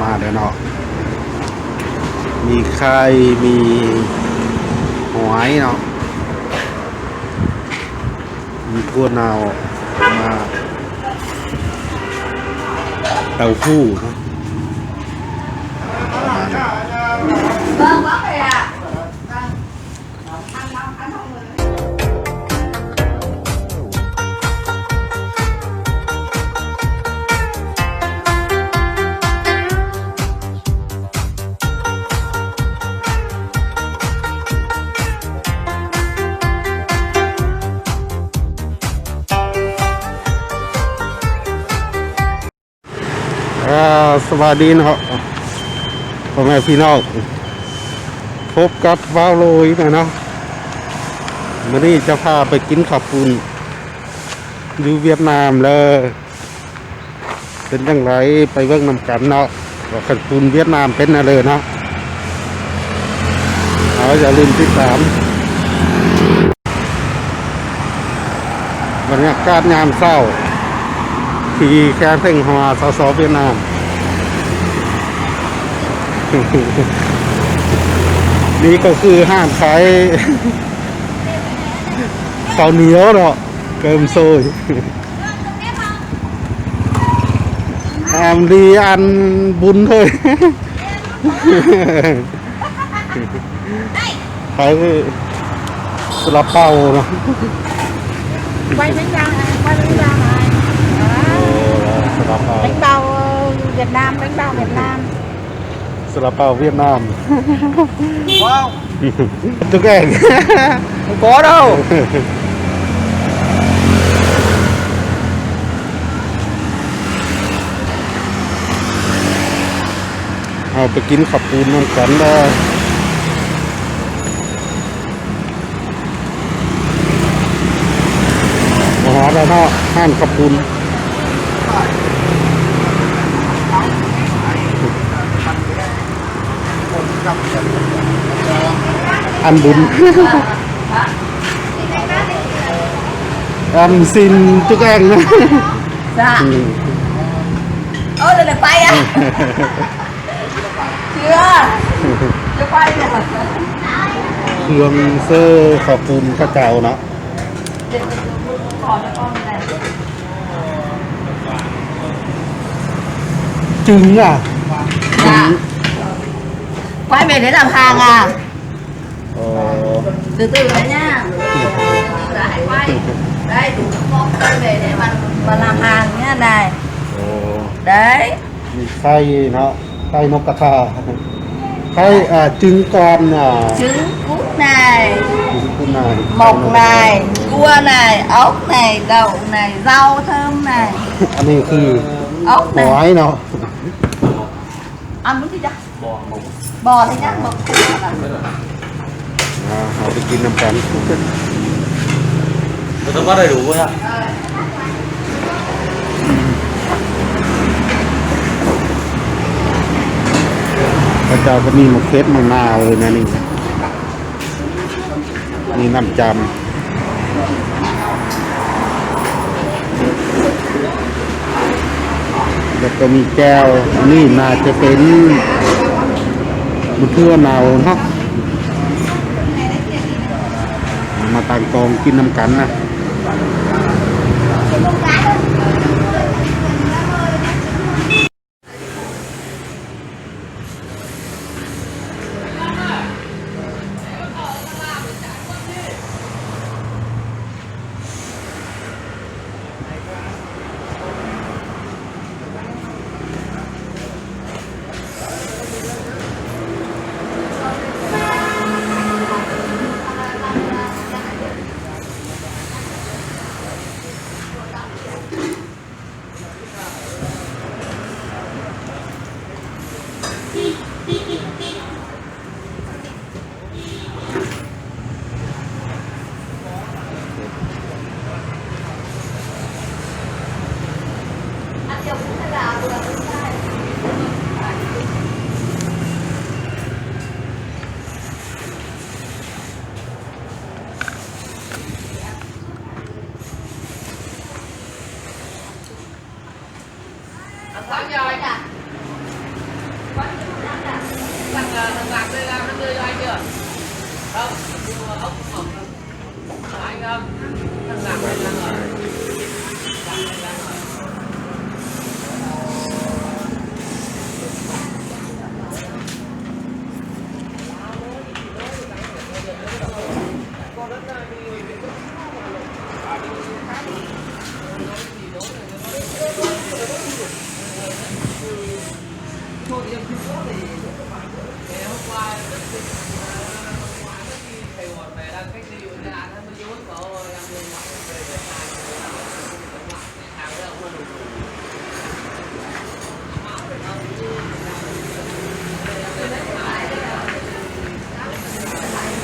ມາແລ້ວເນາະ ມີໄຂ່ ມີຫອຍເນາະ ມີຖົ່ວເນົ່າ ມາ ເຕົ້າຫູ້ເນາະ ປະມານນີ້. ອ່າ ສະບາຍດີເນາະ ພໍ່ແມ່ພີ່ນ້ອງ ພົບກັບບ່າວໂລຍນະເນາະ. ມື້ນີ້ຈະພາໄປກິນເຂົ້າປຸ້ນຢູ່ຫວຽດນາມເລີຍ ເປັນຈັ່ງໃດໄປເບິ່ງນຳກັນເນາະ ວ່າເຂົ້າປຸ້ນຫວຽດນາມເປັນແນວໃດເນາະ. ເອົາ ຢ່າລືມຕິດຕາມ. ບັນຍາກາດຍາມເຊົ້າທີ່ແຄມເພັງຮວາ ສສ ຫວຽດນາມ. ນີ້ກໍຄືຮ້ານຂາຍເຂົ້າໜຽວເນາະ ເກີມໂຊຍ ອາມດີອັນບຸນເຮີຍ. ຂາຍຊາລາເປົາເນາະ ໄວ້ແມງດາ ໄວ້ແມງດາຫຼາຍ ໂອ້ ຊາລາເປົາ ແມງດາຫວຽດນາມ ແມງດາຫວຽດນາມ ຊາລາເປົາຫວຽດນາມ. ວ້າວ ຈຸກແອງ ບໍ່ເອົາ. ເຮົາໄປກິນເຂົ້າປຸ້ນນຳກັນເດີ. ມາຮອດແລ້ວເນາະ ຮ້ານເຂົ້າປຸ້ນ ອັນບຸນ ອັນຊິນຈຸກແອງນະ ຈ້າ ອືມ ໂອ້ ເລີຍໄປອະ ເຊື່ອ ຈະໄປເນາະ ເຄື່ອງເຊີເຂົ້າປຸ້ນເຂົາເຈົ້າເນາະ ຈຶ່ງອະ ຈຶ່ງ ໄປແມ່ນໄດ້ນຳທາງອະ. ອໍ ຕື່ໆ ໄປຍ່າງ ໄດ້ ໄດ້ ໄດ້ ໄດ້ ໄດ້ ໄດ້ ໄດ້ ໄດ້ ໄດ້ ໄດ້ ໄດ້ ໄດ້ ໄດ້ ໄດ້ ໄດ້ ໄດ້ ໄດ້ ມີໄຂ່ເນາະ ໄຂ່ນົກກະທາ ໄຂ່ ອ່າ ຈຶ່ງກ່ອນ ອ່າ ຈຶ່ງກຸນນາຍ ຈຶ່ງກຸນນາຍ ໝົກນາຍ ກົວນາຍ ອອກນາຍ ເດົານາຍ ເຊົາເທີມນາຍ ອັນນີ້ຄື ອອກນາຍ ຫອຍເນາະ ອັນມັນຄືຈະ ບໍ່ ບໍ່ ບໍ່ໄດ້ຍັງບໍ່ ອ່າ ເຮົາໄປກິນນຳກັນ ເອີ ເຂົາເຈົ້າກໍມີໝາກເຜັດ ໝາກນາວເລີຍນະນີ້. ມີນ້ຳຈ້ຳ ແລ້ວກໍມີແຈ່ວ ອັນນີ້ໜ້າຈະເປັນໝາກຖົ່ວເນົ່າເນາະ ມາຕັ້ງກອງກິນນຳກັນນະ.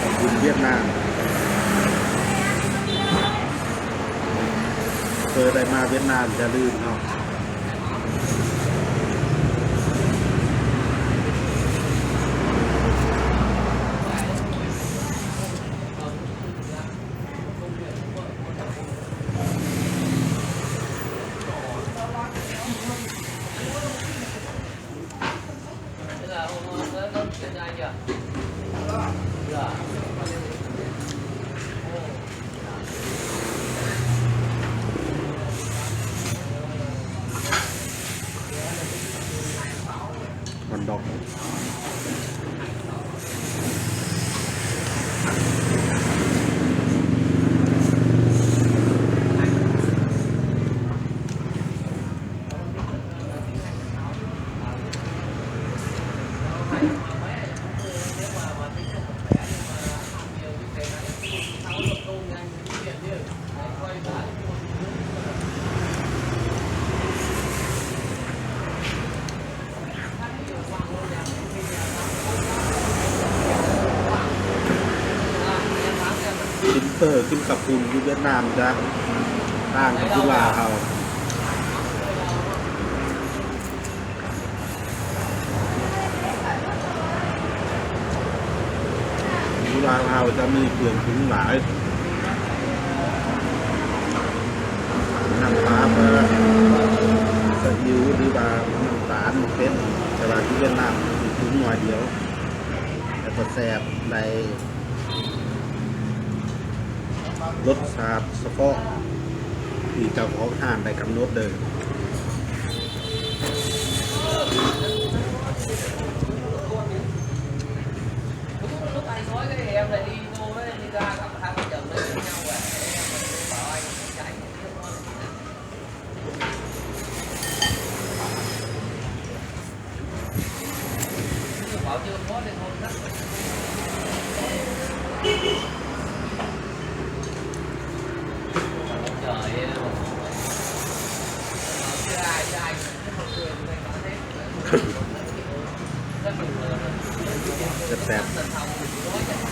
ຂອບຄຸນຫວຽດນາມ ເຄີຍໄດ້ມາຫວຽດນາມຢ່າລືມເນາະ. ຮອດດອກ ກິນເຝີ ກິນເຂົ້າປຸ້ນຢູ່ຫວຽດນາມຈ້ະ ຕ່າງກັບຢູ່ລາວເຮົາ. ຢູ່ລາວເຮົາຈະມີເຄື່ອງປຸງຫຼາຍ ນ້ຳປາ ປາ ຊາອິ້ວ ຫຼືວ່ານ້ຳຕານ ເປັນ ແຕ່ວ່າຢູ່ຫວຽດນາມເປັນໜ່ວຍດຽວ ແລ້ວກໍແຊບ ໄດ້ລົດຊາດສະເພາະທີ່ເຈົ້າຂອງຮ້ານໄດ້ກຳນົດເດີ. ແຊບໆ.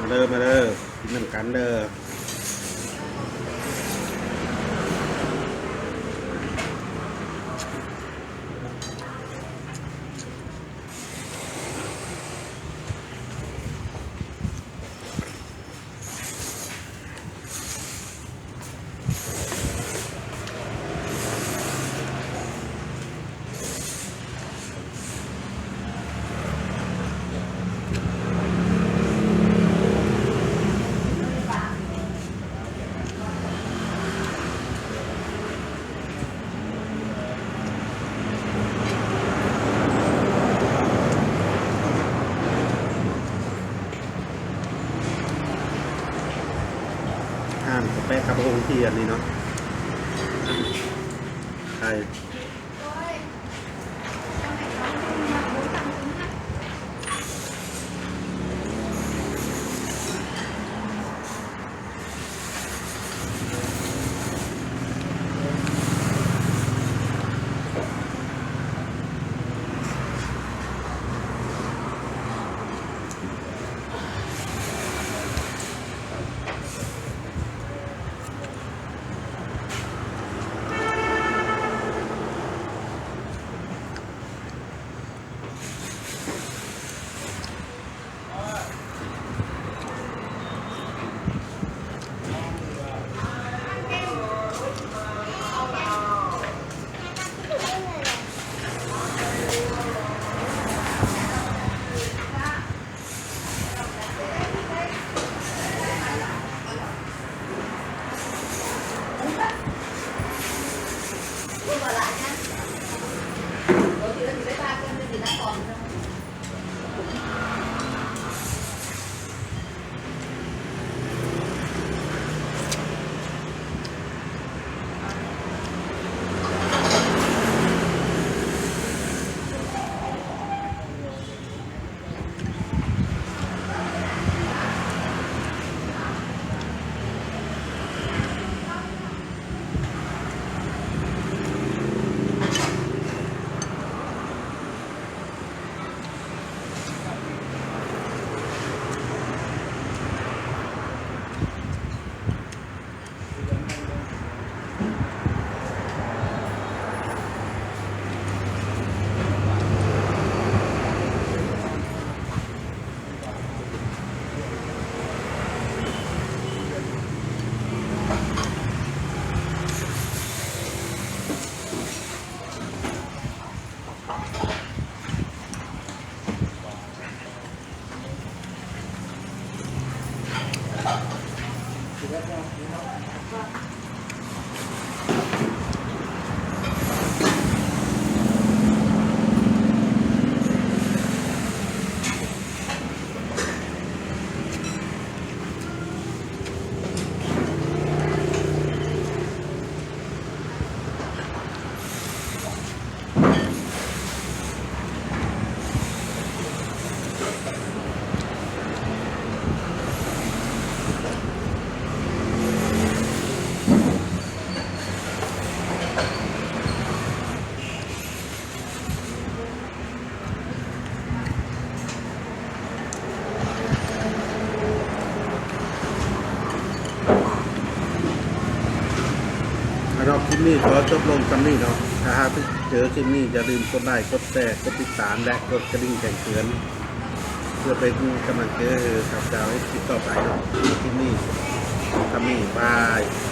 ມາເດີ ມາເດີ ກິນນຳກັນເດີ. ປາ ແປະກັບບັກຫຸ່ງທີ່ອັນນີ້ເນາະ ໄຂ່. ເນາະ ຄລິບນີ້ຂໍຈົບລົງສ່ຳນີ້ເນາະ. ຖ້າຫາກເຈີຄລິບນີ້ ຢ່າລືມກົດໄລ ກົດແຊ ກົດຕິດຕາມ ແລະ ກົດກະດິ່ງແຈ້ງເຕືອນ ເພື່ອເປັນກຳລັງໃຈໃຫ້ຂ້າພະເຈົ້າເຮັດຄລິບຕໍ່ໄປເນາະ. ຄລິບນີ້ສ່ຳນີ້ ບາຍ.